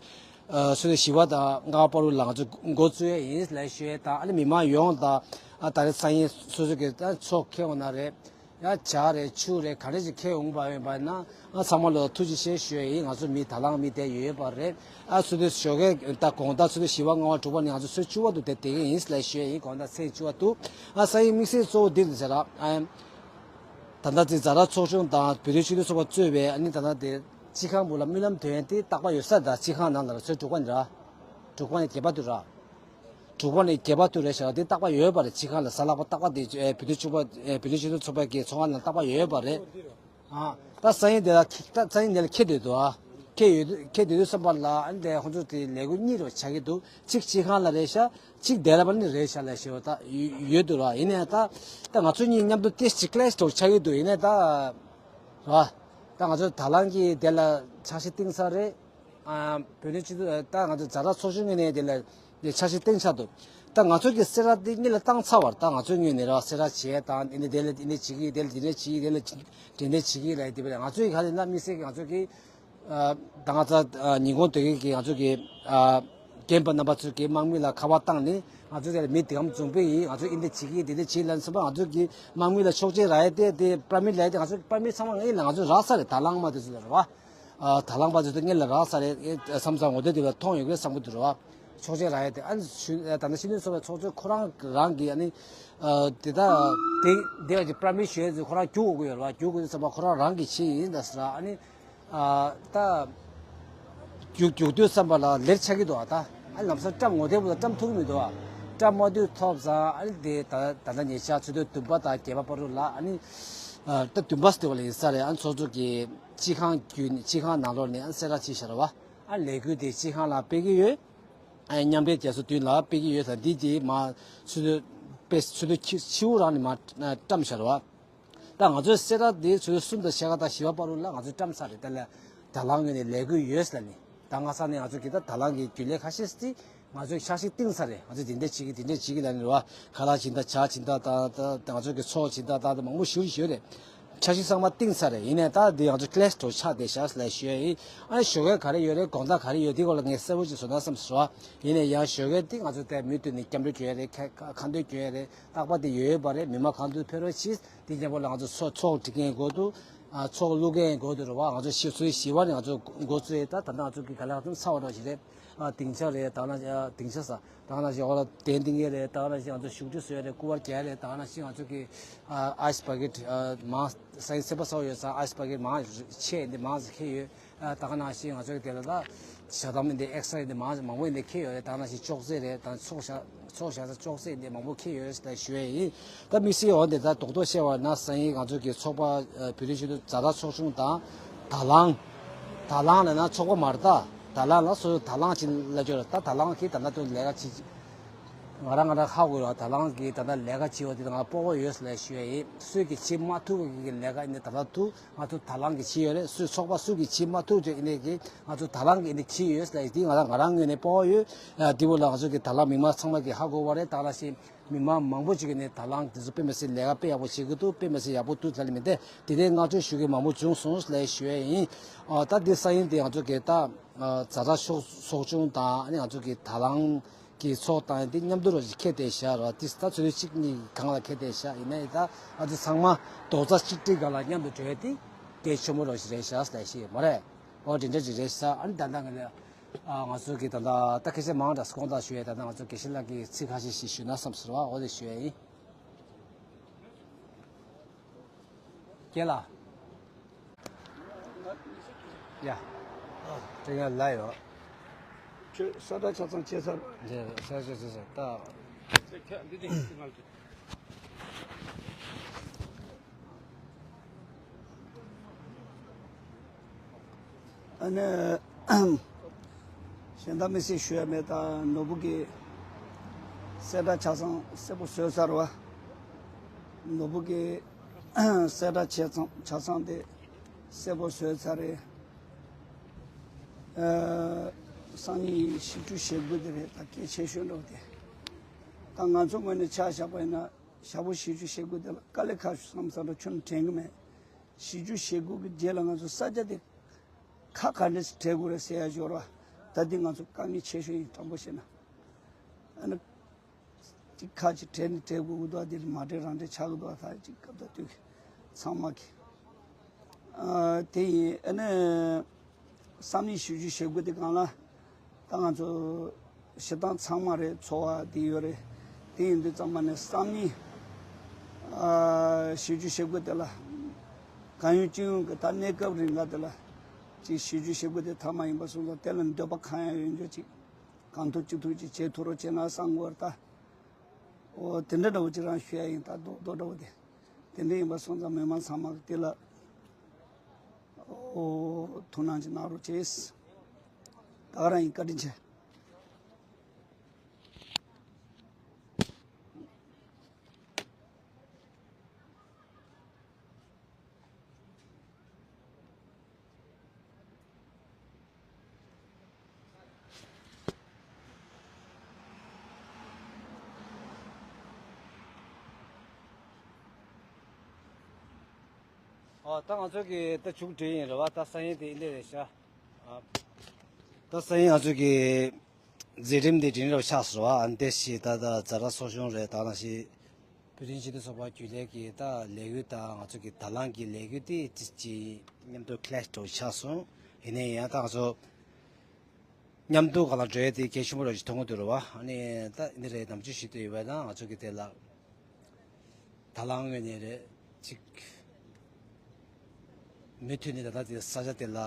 ཨ་ཚོ་དེ་བཞི་པ་དང་ལྔ་པ་བར་དུ་ལ་ང་ཚོ་འགོ་བཙུགས་ཡ་ཡིན་ལབ་ཞུ་ཡ་དང་། ཨ་ནི་མི་མང་ཡོངས་དང་ཨ་ད་རེས་སང་ཉིན་སོ་སོ་གི་ཨ་ཚོགས་འཁེལ་འོང་ན་རེད། ཡ་ཇ་རེད་ཆུ་རེད་ག་རེ་ཞིག་འཁེལ་འོང་པ་ཡིན་པ་ན་ཨ་ཚང་མ་ལ་ཐུགས་རྗེ་ཆེ་ཞུ་ཡ་ཡིན། ང་ཚོ་མི་དང་བླངས་མི་དེ་ཡོད་པ་རེད། ཨ་ཚོ་དེ་ཞོགས་ཀས་ད་དགོང་དག་ཚོ་དེ་བཞི་པ་ལྔ་པ་དྲུག་པ་ནི་ང་ཚོ་ཚོད་བཅུ་པ་དུ་དེ་དེ་གི་ཡིན་ལབ་ཞུ་ཡ་ཡིན། དགོང་དག་ཚོད་བཅུ་པ་དུ་ཨ་སང་ཉིན་དམིགས་བསལ་གཙོ་བོ་འདི་རེད་ཟེར་ར། ཨ། ད་ལྟ་དེ་ཛ་དྲག་ཚོགས་ཆུང་དང་བོད་རིགས་སྤྱི་མཐུན་ཚོགས་པ་གཙོས་པའི་ཨ་ནི་ད་ལྟ་དེ་སྤྱི་ཁང་འོག་ལ་སྨོན་ལམ་འདོན་ཡ་དེ་རྟག་པར་ཡོད་ས་དང་། སྤྱི་ཁང་ནང་ལ་ཚོད་དྲུག་པ་ནས་ར། དྲུག་པ་ནས་བརྒྱད་པ་དུ་ར། དྲུག་པ་ནས་བརྒྱད་པ་དུ་རེད་ཤག་དེ་རྟག་པར་ཡོད་པ་རེད། སྤྱི་ཁང་ལ་གཟའ་ལྷག་པ་རྟག་པར་དེ་ཨེ་བོད་རིགས་ཚོགས་པ་ཨེ་བོད་རིགས་སྤྱི་མཐུན་ཚོགས་པ་གི་ཚོགས་ཁང་ནང་རྟག་པར་ཡོད་པ་རེད། ཨ་ད་སང་ཉིན་དེ་ལ་ཁེ་ད་སང་ཉིན་དེ་ལ་ཁེ་སྡོད་འདུག་ཨ་ཁེ་ཡོད་ཁེ་སྡོད་དུས་ཙམ་པ་ལ་ཨ་ནི་དེ་ཁོང་ཚོ་དེ་ལས་འགུལ་གཉིས་རུ་ཆགས་ཀྱི་འདུག་གཅིག་སྤྱི་ཁང་ལ་རེད་ཤག་གཅིག་དེ་ལ་པ་ནི་རེད་ཤག་ལབ་ཞེས་པ་ད་ཡོད་འདུག་ར། ཡིན་ནའི་ད་ད་ང་ཚོ་གཉིས་མཉམ་དུ་ཏེ་གཅིག་ཀླད་སྟོར་ཆགས་ཀྱི་འདུག་ཡིན་ནའི་ད་ར་ད་ང་ཚོ་ད་ལང་གི་དེ་ལ་འཆར་གཞི་བཏིང་ས་རེད། ཨ་བོད་དོན་སྤྱི་འཐུས་ད་ང་ཚོ་ཛ་དྲག་ཚོགས་ཆུང་ངོས་ནས་དེ་ལ་དེ་འཆར་གཞི་བཏིང་ཚར་འདུག་ད་ང་ཚོ་གི་གསལ་བསྒྲགས་དེ་སྔོན་ལ་བཏང་ཚར་བ་རེད། ད་ང་ཚོའི་ངོས་ནས་ར་གསལ་བསྒྲགས་བྱས་དང་དེ་ནས་དེ་ལ་དེ་འདྲ་བྱེད་ཀྱི་དེ་ལ་དེ་འདྲ་བྱེད་ཀྱི་དེ་ལ་དེ་འདྲ་བྱེད་ཀྱི་ལབ་དེ་བས་ང་ཚོ་ཡི་ག་ལ་ན་དམིགས་བསལ་གྱི་ང་ཚོ་གི་ཨ་ད་ང་ཚོ་ཨ་ཉིན་གུང་དེ་གའི་གི་ང་ཚོ་གི་ཨ་རྒན་པ་རྣམ་པ་ཚོ་གི་དམག་མི་ལ་ཁ་པར་བཏང་ནས་ང་ཚོ་དེ་ལ་མི་དེ་གམ་འཛོམས་པའི་ཡིན། ང་ཚོ་ཨིན་དེ་བྱེད་ཀྱི་དེ་འདྲ་བྱེད་ལབ་སོང་པ། ང་ཚོ་གི་དམག་མི་ལ་ཆོག་མཆན་རག་ཡ་དེ་དེ་པར་མིཊ་ལབ་ཡ་དེ་ང་ཚོ་པར་མིཊ་ཚང་མ་ངེད་ལ་ང་ཚོ་རག་ས་རེད། ད་ལང་མ་དེ་ཚོ་ལ་རེད་བ། ཨ་ད་ལང་པ་ཚོ་དེ་ངེད་ལ་རག་ས་རེད། ཨེ་བསམ་ཚང་ངོ་དེ་དེ་ལ་མཐོང་ཡོད་རེད་བསམ་གི་འདུག་རེད་བ། ཆོག་མཆན་རག་ཡ་དེ་ཨ་ནི་ད་ལྟ་སྤྱི་མཐུན་ཚོགས་པའི་ཚོགས་གཙོ་ཁོ་རང་རང་གི་ཨ་ནི་ཨ་དེ་ད་དེ་དེ་བ་གི་པར་མིཊ་ཞུ་ཡ་ཚོ་ཁོ་རང་རྒྱུག་དགོས་ཀྱི་ཡོད་རེད་བ། རྒྱུག་དགོས་དུས་ཙམ་པ་ཁོ་རང་རང་གི་བྱེད་ཡིན་ད་ཟེར་ར། ཨ་ནི། ཨ་ད་རྒྱུག་རྒྱུག་དུས་ཙམ་པ་ལ་ལེར་ཆགས་ཀྱི་འདུག་ཨ་ད་ཨ་ལམ་སང་བཀྲམ་ངོ་དེ་བུ་ལ་བཀྲམ་ཐུབ་ཀྱི་མི་འདུག་ཨ་བཀྲམ་མ་དུས་ཐོབ་ཙང་ཨ་ནི་དེ་ད་ད་ལྟ་ཉེ་ཆར་ཚོད་དུས་བདུན་པ་དང་བརྒྱད་པ་བར་དུ་ལ་ཨ་ནི་ཨ་ད་བདུན་པ་ཟེར་བ་ལ་ཡིན་ས་རེད། ཨ་ནི་ཚོགས་གཙོ་གི་སྤྱི་ཁང་བརྒྱུད་ནས་སྤྱི་ཁང་ནང་ལོགས་ནས་ཨ་ནི་གསལ་བསྒྲགས་བྱས་བཞག་རེད་བ། ཨ་ལས་འགུལ་དེ་སྤྱི་ཁང་ལ་སྤེལ་གྱི་ཡོད། ཨ་མཉམ་འབྲེལ་རྒྱལ་ཚོགས་མདུན་ལ་སྤེལ་གྱི་ཡོད་ཙང་འདི་དེ་མ་ཚོད་དུས་དཔེ་ཚོད་དུས་ཕྱི་དབུགས་རང་ནས་མ་བཀྲམ་བཞག་རེད་བ། ད་ང་ཚོའི་གསལ་བསྒྲགས་འདི་ཆུ་ཚོད་གསུམ་དང་ཕྱེད་ཀ་དང་བཞི་པ་བར་དུ་ལ་ང་ཚོས་བཀྲམ་ཚར་རེད། དེ་ལ་དང་བླངས་ངོས་ནས་ལས་འགུལ་ཡོད་ཟེར་ནས་ད་སྔ་ས་ནས་ང་ཚོ་གི་ད་དང་བླངས་ཀྱི་རྒྱུན་ལས་ཁ་ཤས་ཤིག་ ང་ཚོས་འཆར་གཞི་བཏིང་ཚར་རེད། ང་ཚོས་འདི་འདྲ་བྱེད་ཀྱི་འདི་འདྲ་བྱེད་ཀྱི་ལབ་ནས་རེད་བ། ཁ་ལག་སྦྱིན་བདག་ཇ་སྦྱིན་བདག་དང་ད་ང་ཚོ་གི་ཚོགས་སྦྱིན་བདག་དང་མང་པོ་ཞེ་པོ་ཅིག་ཡོད་རེད། འཆར་གཞི་ཚང་མ་བཏིང་ཚར་རེད། ཡིན་ནའི་ད་འདི་ང་ཚོ་ཀི་ལེ་ཤི་འདྲ་ཆགས་བསྡད་ཤག་ལབ་ཞུ་ཡ་ཡིན། ཨ་ནི་ཞོགས་ཀས་ག་རེ་ཡོད་རེད། དགོང་དག་ག་རེ་ཡོད། འདི་སྐོར་ལ་ངས་གསལ་པོ་ཅིག་བཟོ་ན་བསམ་སོང་བ། ཡིན་ནའི་ཡང་ཞོགས་ཀས་འདི་ང་ཚོ་དེ་མུ་མཐུད་ནས་སྐྱབས་འགྲོ་སྐྱོན་ཡ་རེད། ཁ་ཁ་འདོན་སྐྱོན་ཡ་རེད། རྟག་པར་དེ་ཡོད་ཡོད་པ་རེད། མི་མང་གང་ཐུབ་ཕེབས་རོགས་གྱིས། དེ་མཉམ་པོ་ལ་ང་ཚོ་ཚོགས་ཚོགས་སྒྲིག་མཁན་དགོས་འདུག་ཨ་ཚོགས་བླུག་མཁན་དགོས་འདུག་རེད་བ། ང་ཚོ་ཞིག་ཚོའི་བཞི་པ་ནས་ང་ཚོ་འགོ་བཙུགས་ཡས། ད་ད་ལྟ་ང་ཚོ་གི་ག་ལེ་ག་ཚོད་ཚར་བ་འདྲ་ཞིག་རེད། ཨ་སྡིངས་ཆ་རེད། ད་ན་ཨ་སྡིངས་ཆ་ས་ད་ན་ཞིག་འོག་ལ་གདན་འདིང་ཡས་རེད། ད་ན་ཞིག་ང་ཚོ་བཞུགས་ཁྲི་བཟོ་ཡས་རེད། སྐུ་པར་རྒྱག་ཡས་རེད། ད་ན་ཞིག་ང་ཚོ་གི་ཨ་ཨའི་སི་བྷ་ཀེ་ཊི་ཨ་མང་ས་ཡིན་སེམས་པ་གསོ་ཡོད་ས་ཨའི་སི་བྷ་ཀེ་ཊི་མང་ཆེ་འདི་མང་ཁྱེར་ཡོད། ཨ་ད་ག་ནང་བཞིན་ང་ཚོའི་དེ་ལ་ད་ཞྭ་དམ་འདི་ཨེག་སི་ཊ་ར་འདི་མང་མང་པོ་འདི་ཁྱེར་ཡོད་རེད། ད་ནང་བཞིན་ཅོག་ཙེ་རེད། ད་ཚོགས་ཞྭ་ཚོགས་ཞྭ་ཚ་ཅོག་ཙེ་འདི་མང་པོ་ཁྱེར་ཡོད་རེད་ཟེར་ཞུ་ཡས་ཡིན། ད་དམིགས་བསལ་འོ་འདི་ད་རྡོག་རྡོག་བཤད་པ་ན་སང་ཉིན་ང་ཚོ་གི་ཚོགས་པ་ཨ་བོད་རིགས་སྤྱི་མཐུན་ཛ་དྲག་ཚོགས་ཆུང་དང་དྭགས་ལང་། དྭགས་ལང་ལབ་ན་ཚོགས་པ་མ་རེད། ད་དྭགས་ལང་ལ་སོ་སོ་དྭགས་ལང་ཅིག་ལབ་ཀྱི་ཡོད་རེད། ད་དྭགས་ལང་གིས་ད་ལྟ་དུ་ལས་ཀ་བྱེད་ང་རང་ང་རང་ཧ་གོ་ཡོད། དྭགས་ལང་གིས་ད་ལྟ་ལས་ཀ་བྱེད་པ་དེ་ང་སྤོབས་པ་ཡོད་ལབ་ཞུ་ཡས་ཡིན། སུས་ཀྱིས་བྱེད་མ་ཐུབ་པ་གི་ལས་ཀ་ཡིན་ན་ད་ལྟ་དུ་ང་ཚོ་དྭགས་ལང་གིས་བྱས་ཡོད་རེད། སུས་ཚོགས་པ་སུ་གིས་བྱེད་མ་ཐུབ་ཅེས་ཡིན་ནའི་གི་ང་ཚོ་དྭགས་ལང་གིས་ཡིན་ནའི་བྱས་ཡོད་ལབ་ཡས་དེ་ང་རང་ང་རང་ངོས་ནས་སྤོབས་པ་ཡོད། ཨ་དེ་བོ་ལ་ང་ཚོ་གི་དྭགས་ལང་མི་མང་ཚང་མ་གིས་ཧ་གོ་བ་རེད། ད་ལ་ཞིག་མི་མང་མང་པོ་ཅིག་གིས་ནི་དྭགས་ལང་དེ་ཚོ་དཔེ་མི་སྲིད་ལས་ཀ་དཔེ་ཡག་པོ་བྱེད་ཀྱི་འདུག་དཔེ་མི་སྲིད་ཡག་པོ་འདུག་ལབ་ལ་མི་འདས་དེ་འདྲའི་བསྔགས་བརྗོད་ཞུ་མཁན་མང་པོ་བྱུང་སོང་ལབ་ཞུ་ཡས་ཡིན། ཨ་ད་འདི་སང་ཉིན་དེ་ང་ཚོ་གི་ད་ཨ་ཛ་དྲག་ཚོགས་ཚོགས་ཆུང་དང་ཨ་ནི་ང་ཚོ་གི་དྭགས་ལང་གི་ཚོགས་དང་དེ་མཉམ་དུ་རོགས་ཞིག་ཁྱེར་བསྡད་བཞག་ར། དེ་ད་ཚོད་ལུས་གཅིག་གཉིས་སྒང་ལ་ཁྱེར་བསྡད་བཞག་ཡིན་ནའི་ད་ང་ཚོ་ཚང་མ་རྡོག་རྩ་གཅིག་སྒྲིལ་སྒང་ལ་མཉམ་དུ་འགྲོ་ཡས་དེ་གལ་ཆེན་པོ་རོགས་ཞིག་རེད་བཞག་ལབ་ཞུ་ཡས་མ་རེད། ཨོ་དེ་འདྲ་ཅིག་རེད་ཤག་ཨ་ནི་ད་ལྟ་ང་ལ་ཨ་ང་ཚོ་གི་ད་ལྟ་ད་སྐད་ཆ་མང་དྲགས་དགོངས་དག་ཞུ་ཡས། ད་ལྟ་ང་ཚོ་དགེ་བཤེས་ལགས་ཀྱིས་ཚིག་ཁ་ཤས་ཤིག་ཞུས་ན་བསམ་ཟེར་བ་འོ་དེ་ཞུ་ཡས་ཡིན། རྒན་ལགས། ཡ། དེ་ཡང་ལ་ཡོད། ཁྱོད་གསལ་བསྒྲགས་ཆ་ཚང་བྱས་ཚར། འདི་གསལ་བསྒྲགས་བྱས་ཚར་ད། ཨ་ནི། གཞན་དག་མི་སྲིད་ཞུ་ཡ་མེད། ད་ནོར་བུ་གི་གསལ་བསྒྲགས་ཆ་ཚང་གསལ་པོ་བཟོས་ཚར་བ། ནོར་བུ་གི་གསལ་བསྒྲགས་ཆ་ཚང་ཆ་ཚང་དེ་གསལ་པོ་བཟོས་ཚར་རེད། ཨ། སང་ཉིན་གཞིས་བཞུགས་ཞེ་དགུ་དེ་རེད། ད་གལ་ཆེ་ཤོས་འདྲ་བོ་དེ། ད་ང་ཚོ་ངོས་ནས་ཆ་བཞག་པ་ཡིན་ན་ཞག་པོ་གཞིས་བཞུགས་ཞེ་དགུ་དེ་ལ་དཀའ་ལས་ཁག་ཤོས་བསམ་བསམ་འདྲ་ཁྱོན་ནས་དྲན་གི་མེད། གཞིས་བཞུགས་ཞེ་དགུ་གི་རྗེས་ལ་ང་ཚོ་ས་ཆ་དེ་ཁག་ག་འདྲས་སེ་བྲལ་དགོས་རེད་ཟེར་ཡ་ཞོར་བ། ད་འདི་ང་ཚོ་དཀའ་ངལ་ཆེ་ཤོས་ཡིན། དྲང་པོ་བཤད་ན། ཨ་ནི། ཅིག་ཁག་ཅིག་བྲལ་ནས་བྲལ་དགོས་ཀྱི་འདུག་འདིར་མ་བྲལ་རང་བྲལ་ཆགས་ཀྱི་འདུག་ད་ཅིག་སྐབས་དང་དུས་ཀྱི་ཚང་མ་གི། ཨ་དེ་ཡིན། ཨ་ནི། སང་ཉིན་གཞིས་བཞུགས་ཞེ་དགུ་དེ་སྒང་ལ། ད་ང་ཚོ་གཞི་གྲངས་ཚང་མ་རེད། ཚོགས་པ་དེ་ཡོད་རེད། དེ་ཡིན་དུས་ཙམ་པ་ནས་སང་ཉིན། ཨ་གཞིས་བཞུགས་ཞེ་དགུ་དེ་ལ། གང་ཡོད་ཅི་ཡོང་གི་ད་གནས་སྐབས་རིང་ག་དེ་ལ། ཅིག་གཞིས་བཞུགས་ཞེ་དགུ་དེ་མཐའ་མ་ཡིན་པ་སོང་ཙང་དེ་ལ་འདོད་པ་གང་ཡང་ཡོད་འགྱོ་ཅིག་གང་ཐུབ་ཅི་ཐུབ་ཅིག་བྱེད་ཐུབ་རོགས་བྱེད་ན་བསམ་གི་ཡོད་རེད་ད། འོ་དེ་འདྲ་འདྲ་བོ་ཅིག་རང་ཞུ་ཡ་ཡིན། ད་རྡོག་རྡོག་འདྲ་བོ་དེ། དེ་འདྲ་ཡིན་པ་སོང་ཙང་མི་མང་ཚང་མ་གི་དེ་ལ། འོ་ཐུགས་སྣང་ཅིག་གནང་རོགས་བྱེད། ད་ག་རང་ཡིན། བཀའ་དྲིན་ཆེ། ཨོ་ད་ང་ཚོ་གི་ད་མཇུག་སྒྲིལ་ཡིན་རེད་བ། ད་སང་ཉིན་དེ་ཨིན་དེ་རེད་ཤག་ཨ་ད་སང་ཉིན་ང་ཚོ་གི་མཛད་རིམ་དེ་དེ་རིང་རུ་ཆགས་སོང་བ། ཨ་ནི་དེ་ཞིག་ད་ད་ཛ་དྲག་ཚོགས་ཆུང་རེད། ད་ནང་བཞིན་བོད་རིགས་སྤྱི་མཐུན་ཚོགས་པ་རྒྱུན་ལས་ཀྱི་ད་ལས་འགུལ་དང་ང་ཚོ་གི་དྭགས་ལང་གི་ལས་འགུལ་དེ་ཅི་ཅི་མཉམ་དུ་ཁ་ལེ་ཤི་འགྲོ་ཆགས་སོང་། ཡིན་ནའི་ཡང་ད་ང་ཚོ་མཉམ་དུ་ག་ལ་འགྲོ་ཡ་དེ་གལ་ཆེན་པོ་རེད་ཅེས་མཐོང་གི་འདུག་རེད་བ། ཨ་ནི་ད་འདི་རེད། ནམ་རྒྱུན་ཞུ་འདོད་ཡོད་པ་ན་ང་ཚོ་གི་དེ་ལ་དྭགས་ལང་ངོས་ནས་རེད་ཅིག་མུ་མཐུད་ནས་ད་ལྟ་དེ་ས་ཆ་དེ་ལ་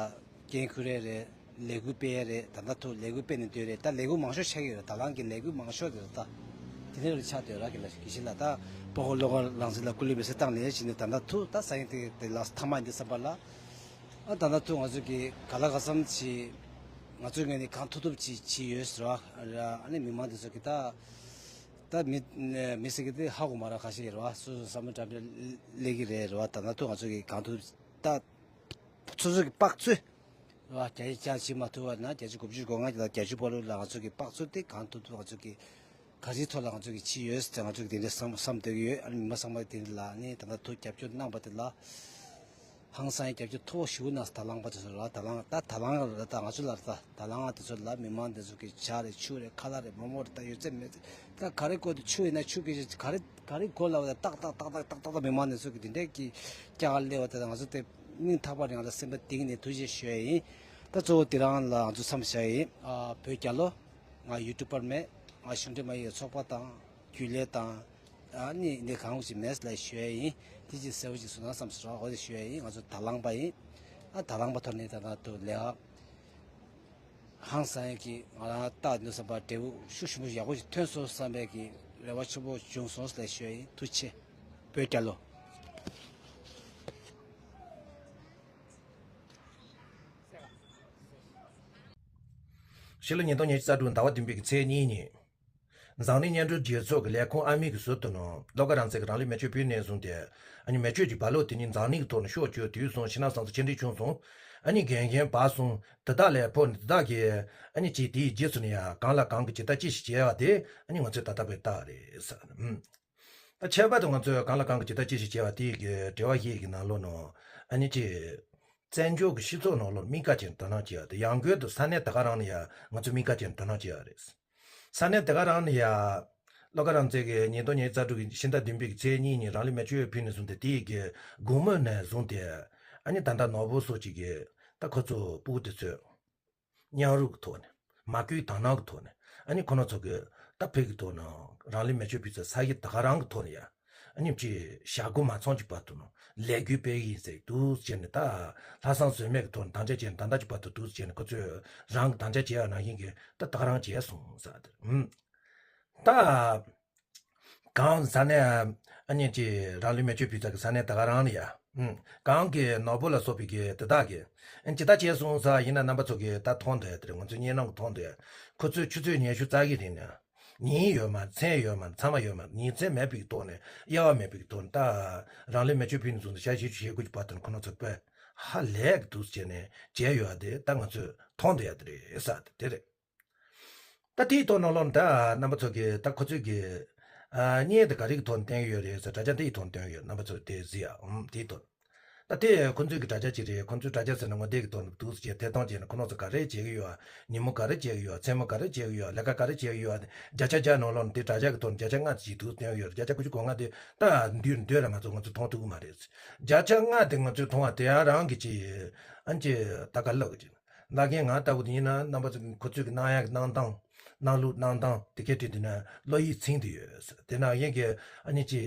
འགན་འཁུར་ཡས་རེད། ལས་འགུལ་སྤེལ་ཡས་རེད། ད་ལྟ་ཐུག་ལས་འགུལ་སྤེལ་ནས་སྡོད་རེད། ད་ལས་འགུལ་མང་ཤོས་ཆགས་ཀྱི་ཡོད་རེད། དྭགས་ལང་གི་ལས་འགུལ་མང་ཤོས་དེ་ད་དེ་ནས་རེད་ཆགས་སྡོད་ར་གི་ལ་གི་ཤི་ལ་ད་སྤོ་བོ་བློ་དགའ་རང་བཙན་ལ་སྐུ་ལུས་མེ་སྲེག་བཏང་ནས་ཕྱིན་ནས་ད་ལྟ་ཐུག་ད་ས་ཡིན་དེ་དེ་ལ་ཐ་མ་ཡིན་དེ་བསམ་པ་ལ། ཨ་ད་ལྟ་ཐུག་ང་ཚོ་གི་ག་ལ་ག་བསམ་ཅི་ང་ཚོའི་ངོས་ནས་གང་ཐུབ་ཐུབ་ཅི་བྱས་ཡོད་ཟེར་བ་ར། ཨ་ནི་མི་མང་དེ་ཚོ་གི་ད་ད་མི་མི་སེར་གི་དེ་ཧ་གོ་མ་ར་ཁ་ཤས་ཡོད་ར་བ། སོ་སོ་བསམ་བློ་འདྲ་འདྲ་སླེབས་ཀྱི་རེད་ར་བ། ད་ལྟ་ཐུག་ང་ཚོ་གི་གང་ཐུབ་ད་སོ་སོ་གི་དཔག་ཚོད་ རེད་བ། བརྒྱ་ཆ་བརྒྱ་ཞིག་མ་ཐུབ་པ་ན་བརྒྱ་ཆ་དགུ་བཅུ་གོ་ལྔ་ལ་བརྒྱད་ཅུ་བར་དུ་ལ་ང་ཚོ་གི་དཔག་ཚོད་དེ་གང་ཐུབ་ཐུབ་ང་ཚོ་གི་ག་རེའི་ཐོག་ལ་ང་ཚོ་གི་ཕྱི་ཡོད་ཟེར་ང་ཚོ་གི་དེ་འདྲ་བསམ་བསམ་བསྡད་ཀྱི་ཡོད། ཨ་ནི་མི་མང་ཚང་མ་དེ་འདྲ་ལ་ནི་ད་ལྟ་ཐུགས་རྒྱབ་སྐྱོར་གནང་པ་དེ་ལ་ཧང་སང་ཡི་རྒྱབ་སྐྱོར་མཐོ་པོ་ཞུ་ན་ད་ལང་པ་དེ་ཚོ་ལ་ད་ལང་ད་ད་ལང་ལ་ད་ང་ཚོ་ལ་ད་ད་ལང་དེ་ཚོ་ལ་མི་མང་དེ་ཚོ་གི་ཇ་རེད་ཆུ་རེད་ཁ་ལག་རེད་མོག་མོག་རེད་ད་ཡོད་ཚད་མེད་ཚད་ད་ག་རེ་དགོས་འདུག་ཆུ་ཡིན་ན་ཆུ་གི་ག་རེ་ག་རེ་དགོས་ལབ་ད་ཏག་ཏག་ཏག་ཏག་ཏག་ཏག་ཏག་མི་མང་དེ་ཚོ་གི་དེ་འདྲ་གི་སྐྱ་གར་སླེབས་པ་དེ་ད་ང་ཚོ་དེ་སྙིང་ཐག་པ་ནས་ང་ཚོ་སེམས་པ་གཏིང་ནས་ཐུགས་རྗེ་ཞུ་ཡ་ཡིན། ད་གཙོ་བོ་དེ་རང་ལ་ང་ཚོ་མཚམས་བཞག་ཡིན། ཨ་བོད་རྒྱལ་ལོ། ང་ཡུ་ཊུབ་པར་མེད། ང་གཞུང་འབྲེལ་མ་ཡིན་པའི་ཚོགས་པ་དང་རྒྱུན་ལས་དང་། ཨ་ནི་འདི་གང་ཞིག་མེད་ལ་ཞུ་ཡ་ཡིན། དེ་ཅིག་གསལ་པོ་ཅིག་གསུང་ན་བསམ་སོང་། འོ་དེ་ཞུ་ཡ་ཡིན། ང་ཚོ་ད་ལང་པ་ཡིན། ཨ་ད་ལང་པ་ཐོག་ནས་ད་ང་ཚོ་ལས་ཀ་ཧང་སང་ཡ་གི་ང་རང་ལྟ་འདུག་བསམ་པ་འབྲས་བུ་ཤུགས་ཆེན་པོ་ཡག་པོ་ཞིག་ཐོན་སོང་བསམ་པའི་གི་རེ་བ་ཆེན་པོ་བྱུང་སོང་ལ་ཞུ་ཡ་ཡིན། ཐུགས་རྗེ་ཆེ། བོད་རྒྱལ་ལོ། ཕྱི་ལོ་ཉིས་སྟོང་ཉི་ཤུ་རྩ་དྲུག་ཟླ་བ་བདུན་པའི་ཚེས་གཉིས་ཉིན། འཛམ་གླིང་མཉམ་འབྲེལ་རྒྱལ་ཚོགས་ཀྱི་ལས་ཁུངས་ཨ་མི་གི་ཟུར་དུ་ནང་བློ་དགའ་རང་བཙན་གྱིས་རང་ལུས་མེ་མཆོད་ཕུལ་ནས་བཟུང་སྟེ། ཨ་ནི་མེ་མཆོད་ཀྱི་རྦ་རླབས་དེ་ཉིད་འཛམ་གླིང་གི་ཐོག་ནས་ཤོག་བྱས་དུས་སོང་ཕྱི་ནང་གསང་ཚུལ་ཆེ་འགྲིག་བྱུང་སོང་། ཨ་ནི་རྒན་རྒན་བར་གསུམ་དེ་དག་ལས་ཕོ་ནི་དེ་དག་གིས་ཨ་ནི་ཅིག་དེའི་རྗེས་སུ་ནི་ཡང་གང་ལ་གང་གིས་ཇི་ལྟར་ཅི་ཞིག་བྱས་པ་དེ་ཨ་ནི་ང་ཚོས་ད་ལྟ་བས་བལྟ་བ་རེད་ཟེར། ཨ་ཁྱད་པར་དུ་ང་ཚོས་གང་ལ་གང་གིས་ཇི་ལྟར་ཅི་ཞིག་བྱས་པ་དེའི་གི་འབྲེལ་བ་ཞིག་གི་ནང་ལོགས་ནང་ཨ་ནི་ཅིག་བཙན་བྱོལ་གྱི་སྤྱི་ཚོགས་ནང་ལོགས་དམིགས་བཀར་ཅན་དོ་སྣང་བྱེད་ཡ་དེ་ཡང་སྒོས་དུ་ས་གནས་དེ་ག་རང་ནས་ཡ་ང་ཚོས་དམིགས་བཀར་ཅན་དོ་སྣང་བྱེད་ཡ་རེད། ས་གནས་དེ་ག་རང་ནས་ཡ། བློ་དགའ་རང་བཙན་གྱིས་ཉིས་སྟོང་ཉི་ཤུ་རྩ་དྲུག་གི་ཕྱི་ཟླ་བདུན་པའི་ཚེས་གཉིས་ཉིན་རང་ལུས་མེ་མཆོད་ཕུལ་ནས་བཟུང་སྟེ་དེའི་གི་དགོང་མོ་ནས་བཟུང་སྟེ་ཨ་ནི་ད་ལྟ་ནོར་བུ་སོགས་ཀྱི་གི་ད་ཁོ་ཚོ་སྤུ་གུ་དེ་ཚོས། མཉམ་རུབ་ཀྱི་ཐོག་ནས། མ་བསྐུལ་དག་སྣང་གི་ཐོག་ནས། ཨ་ནི་ཁོ་རང་ཚོ་གི་ད་ཕེབས་ཀྱི་ཐོག་ནས་རང་ལུས་མེ་མཆོད་ཕུལ་ས་ས་གཞི་ད་ག་རང་གི་ཐོག་ནས་ཡ། ཨ་ནི་ཅིག་ཞག་དགུ་མ་ཚང་གི་བར་དུ་ནང་ལས་འགུལ་སྤེལ་གི་ཡིན་ཟེར་འདུག་ཟེར་ནས་ད་ལྷག་བསམ་ཟོལ་མེད་ཀྱི་ཐོག་ནས་དམ་བཅའ་བྱས་ནས་ད་ལྟ་གི་བར་དུ་འདུག་ཟེར་ནས་ཁོ་ཚོས་རང་གི་དམ་བཅའ་བྱས་པ་ནང་བཞིན་གྱི་ད་ད་ག་རང་བྱས་སོང་ཟེར་དེ། ད། གང་ས་ནས་ཨ་ནི་ཅི་རང་ལུས་མེ་མཆོད་ཕུལ་ས་གི་ས་གནས་ད་ག་རང་ལ་ཡ། ཨུམ། གང་གི་ནོར་བུ་ལ་སོགས་པའི་གི་དེ་དག་གི། ཨ་ཇི་ལྟར་བྱས་སོང་ས་ཡིན་ན་རྣམ་པ་ཚོ་གི་ད་མཐོང་འདོད་ཡ་དེ་རེད། ང་ཚོའི་སྙན་ནང་གི་མཐོང་འདོད་ཡ། ཁོ་ཚོས་ཆུ་ཚོད་ཉི་ཤུ་རྩ་གི་རིང་ནས། ཉིན་ཡོད་མ་མཚན་ཡོད་མ་ཚང་མ་ཡོད་མ་ཉིན་མཚན་མེད་པའི་ཐོག་ནས་དབྱེ་བ་མེད་པའི་ཐོག་ནས་ད་རང་ལུས་མེ་མཆོད་ཕུལ་ནས་བཟུང་སྟེ་ཞག་བཞི་བཅུ་ཞེ་དགུ་གི་བར་དུ་ཁོ་ན་ཚོ་དཔེ་ཧ་ལས་གི་འདུག་བྱས་ནས་བྱས་ཡོད་ཡ་དེ་ད་ང་ཚོས་མཐོང་འདོད་ཡ་དེ་རེད་ས་དེ་རེད། ད་དེའི་ཐོག་ནང་ལོགས་ད་རྣམ་པ་ཚོ་གིས་ད་ཁོ་ཚོས་ཀྱི་ཨ་བརྙན་དེ་ག་རེ་གི་ཐོག་ནས་བསྟན་གྱི་ཡོད་རེད་ཟེར་དྲ་རྒྱ་འདི་ཡི་ཐོག་ནས་བསྟན་གྱི་ཡོད། རྣམ་པ་ཚོ་དེ་གཟིགས་ཨ། ཨུམ། དེའི་ཐོག་ད་དེ་ཁོ་ཚོའི་གི་དྲ་རྒྱ་ཅིག་རེད། ཁོ་ཚོའི་དྲ་རྒྱ་ཟེར་ན་དངོས་བདེ་གི་ཐོག་ནས་འདུག་ཟེར་བྱས་ཐད་གཏོང་བྱས་ནས་ཁོ་རང་ཚོ་ག་རེ་བྱེད་ཀྱི་ཡོད། ཉིན་མོ་ག་རེ་བྱེད་ཀྱི་ཡོད། མཚན་མོ་ག་རེ་བྱེད་ཀྱི་ཡོད། ལས་ཀ་ག་རེ་བྱེད་ཀྱི་ཡོད། བརྒྱ་ཆ་བརྒྱ་ནང་ལོགས་ནས་དེ་དྲ་རྒྱ་གི་ཐོག་ནས་བརྒྱ་ཆ་ལྔ་ཙམ་ཅིག་འདུག་བསྟན་གྱི་ཡོད་རེད། བརྒྱ་ཆ་དགུ་བཅུ་གོ་ལྔ་དེ་ད་འདུས་འདོད་ར་མ་གཏོགས་ང་ཚོ་མཐོང་ཐུབ་ཀྱི་མ་རེད། བརྒྱ་ཆ་ལྔ་དེ་ང་ཚོས་མཐོང་བ་དེ་ཡང་རང་གི་ཅིག་ཨ་ཅེ་ད་ག་ལབ་ཀྱི་ཅིག་བླ་རྒན་ང་ལྟ་བུ་དེ་ཡིན་ན་རྣམ་པ་ཚོ་ཁོ་ཚོས་ཀྱི་གནང་ཡག་གི་གནང་སྟངས་གནང་ལུགས་གནང་སྟངས་དེ་གས་བྲིས་དུས་ན་བློ་ཡིད་ཚིམ་དུ་ཡོད། དེ་ནང་བཞིན་གྱི་ཨ་ནི་ཅི་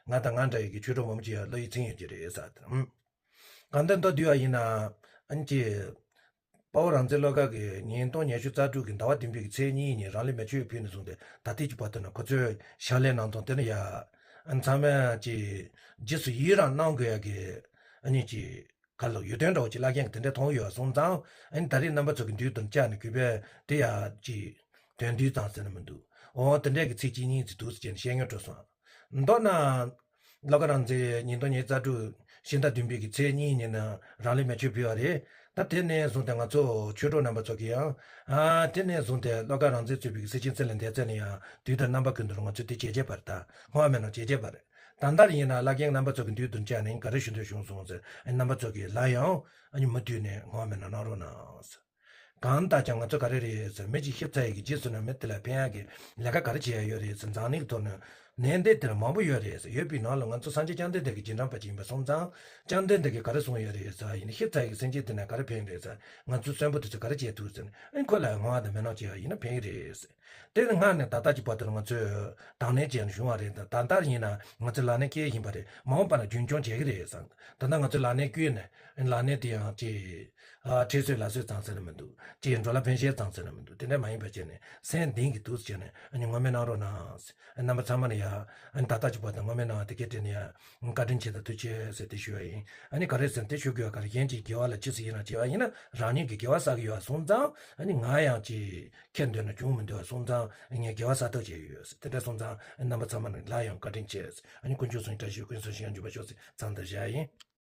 ང་དང་ང་འདྲ་ཡི་གི་ཆོས་གྲོགས་མང་པོ་ཅིག་ཡང་བློ་ཡིད་ཚིམ་ཡོད་ཀྱི་རེད་ཟེར་དང་། གང་ལྟར་མདོར་བསྡུས་པ་ཡིན་ན་ཨ་ནི་ཅི་དཔའ་བོ་རང་བཙན་བློ་དགའ་གིས་ཉིས་སྟོང་ཉི་ཤུ་རྩ་དྲུག་གི་ཟླ་བ་བདུན་པའི་གི་ཚེས་གཉིས་ཉིན་རང་ལུས་མེ་མཆོད་ཕུལ་ནས་བཟུང་སྟེ་ད་ལྟའི་ཀྱི་བར་དུ་ན་ཁོ་ཚོས་ཕྱག་ལས་གནང་སྟངས་དེ་ནི་ཡ་ཨ་ནི་ཚང་མས་ཅི་རྗེས་སུ་ཡི་རང་གནང་དགོས་ཡ་གི་ཨ་ནི་ཅི། ག་ལ་ཡོད་དོན་འདྲ་བོ་ཅིག་བླ་རྒན་གྱིས་དེ་འདྲ་མཐོང་ཡོད་སོང་ཙང་། ཨ་ནི་ད་རེས་རྣམ་པ་ཚོ་གི་མདུན་དུ་བཅར་ནས་གུས་པས་དེ་ཡ་ཅིག་དོན་བསྡུས་ཙང་ཟེར་ན་མི་འདུག་འོ་དེ་འདྲས་ཀྱི་ཚིག་གཅིག་གཉིས་ཅིག་འདུག་ཟེར་བྱས་ནས་བཤད་ཉོན་སྤྲོད་སོང་། མདོར་ན། བློ་དགའ་རང་བཙན་ཉིས་སྟོང་ཉི་ཤུ་རྩ་དྲུག་ཕྱི་ཟླ་བདུན་པའི་གི་ཚེས་གཉིས་ཉིན་ན་རང་ལུས་མེ་མཆོད་ཕུལ་བ་རེད། ད་དེ་ནས་བཟུང་སྟེ་ང་ཚོ་ཆོས་གྲོགས་རྣམ་པ་ཚོ་གིས་ཡང་། ཨ་དེ་ནས་བཟུང་སྟེ་བློ་དགའ་རང་བཙན་གཙོས་པའི་གི་སྲིད་ཆེན་ཚེ་ལས་འདས་ཚེ་ནས་ཡང་དུས་དང་རྣམ་པ་ཀུན་ཏུ་ང་ཚོས་དེ་བྱེད་བྱེད་པར་ད་སྔོན་མེད་ན་བྱེད་བྱེད་པར། ད་ལྟར་ཡིན་ན་བླ་རྒན་རྣམ་པ་ཚོ་གི་མདུན་དུ་བཅར་ནས་ག་རེ་ཞུ་འདོད་བྱུང་སོང་ཟེར། རྣམ་པ་ཚོ་གིས་ལ་ཡང་ཨ་ནི་མུ་མཐུད་ནས་སྔོན་མེད་ན་གནང་རོགས་གནང་ཟེར། གང་ལྟར་ཀྱང་ང་ཚོ་ག་རེ་རེད་ཟེར། མི་གཅིག་ཤི་ཚར་ཡི་གི་རྗེས་སུ་ན་མི་དེ་ལ་ཕན་ཡག་གི་ལས་ཀ་ག་རེ་བྱེད་ཡ་ཡོད་རེད་ཟེར། འཛམ་གླིང་གི་ཐོག་ནས་ནད་འདི་དེ་ལ་མང་པོ་ཡོད་རེད་ཟེར། ཡོད་པའི་ནང་ལ་ང་ཚོ་སངས་རྒྱས་བཅོམ་ལྡན་འདས་ཀྱི་རྗེས་འབྲང་པ་ཅིག་ཡིན་པ་སོང་ཙང་། བཅོམ་ལྡན་འདས་ཀྱིས་ག་རེ་གསུངས་ཡོད་རེད་ཟེར། ཡིན་ན་ཤི་ཚར་ཡི་གི་སེམས་ཅན་དེ་ན་ག་རེ་ཕན་རེད་ཟེར། ང་ཚོ་གསོན་པོ་དེ་ཚོ་ག་རེ་བྱེད་ཐུབ་ཟེར། ཨ་ནི་ཁོ་ལ་བསྔོ་བ་དང་མི་ནོར་བྱེད་ཡ་ཡིན་ན་ཕན་གི་རེད་ཟེར། དེ་ནི་སྔར་ནས་ད་ལྟ་གཅིག་བར་དུ་ལ་ང་ཚོས་དང་ལེན་བྱས་ནས་བྱུང་བ་རེད། ད་ད་ལྟར་ཡིན་ན་ང་ཚོའི་ལག་ལེན་བཀལ་བཞིན་པ་རེད། མ་འོངས་པ་ན་རྒྱུན་སྐྱོང་བྱེད་ཀྱི་རེད་བསམ། ད་ལྟ་ང་ཚོའི་ལག་ལེན་བཀོལ་ནས་ལག་ལེན་དེ་ཡང་ཅིག་ཨ་ཁྲེལ་ཟོས་ལ་ཟོས་ཙང་ཟེར་ན་མི་འདུག་ཅིག་འགྲོ་ལ་ཕན་ཤེས་ཙང་ཟེར་ན་མི་འདུག་དེ་འདྲ་མ་ཡིན་པ་བྱས་ནས་སེམས་གཏིང་གི་འདུག་བྱས་ནས་ཨ་ནི་ངོ་མ་གནང་རོགས་གནང་། རྣམ་པ་ཚང་མ་ནས་ཡང་ཨ་ནི་ད་ལྟ་གཅིག་བར་དུ་ངོ་མ་གནང་བ་དེ་སྐད་དྲིས་ནས་ཡང་བཀའ་དྲིན་ཆེ་དང་ཐུགས་རྗེ་ཆེ་ཟེར་དེ་ཞུ་བ་ཡིན། ཨ་ནི་ག་རེ་ཟེར་ན་དེ་ཞུ་དགོས་པ་ག་རེ་གཞན་གྱིས་དགེ་བ་ལ་ཅི་ཟེར་ཡིན་ན་བྱས་པ་ཡིན་ན་རང་ཉིད་ཀྱིས་དགེ་བ་བསགས་ཀྱི་ཡོད་པ་སོང་ཙང་། ཨ་ནི་ང་ཡང་ཅིག་ཁེ་འདོད་ན་བྱུང་མི་འདོད་པ་སོང་ཙང་ངས་དགེ་བ་བསགས་ཐབས་བྱས་ཡོད། དེ་འདྲ་སོང་ཙང་རྣམ་པ་ཚང་མ་ནས་སླར་ཡང་བཀའ་དྲིན་ཆེ། ཨ་ནི་དཀོན་མཆོག་གསུམ་བཀྲ་ཤིས་ཀུན་བཟང་ཞིང་ཡང་འཇུག་པར་ཤོག་ཟེར་མཚམས་འདིར་བཞག་ཡིན།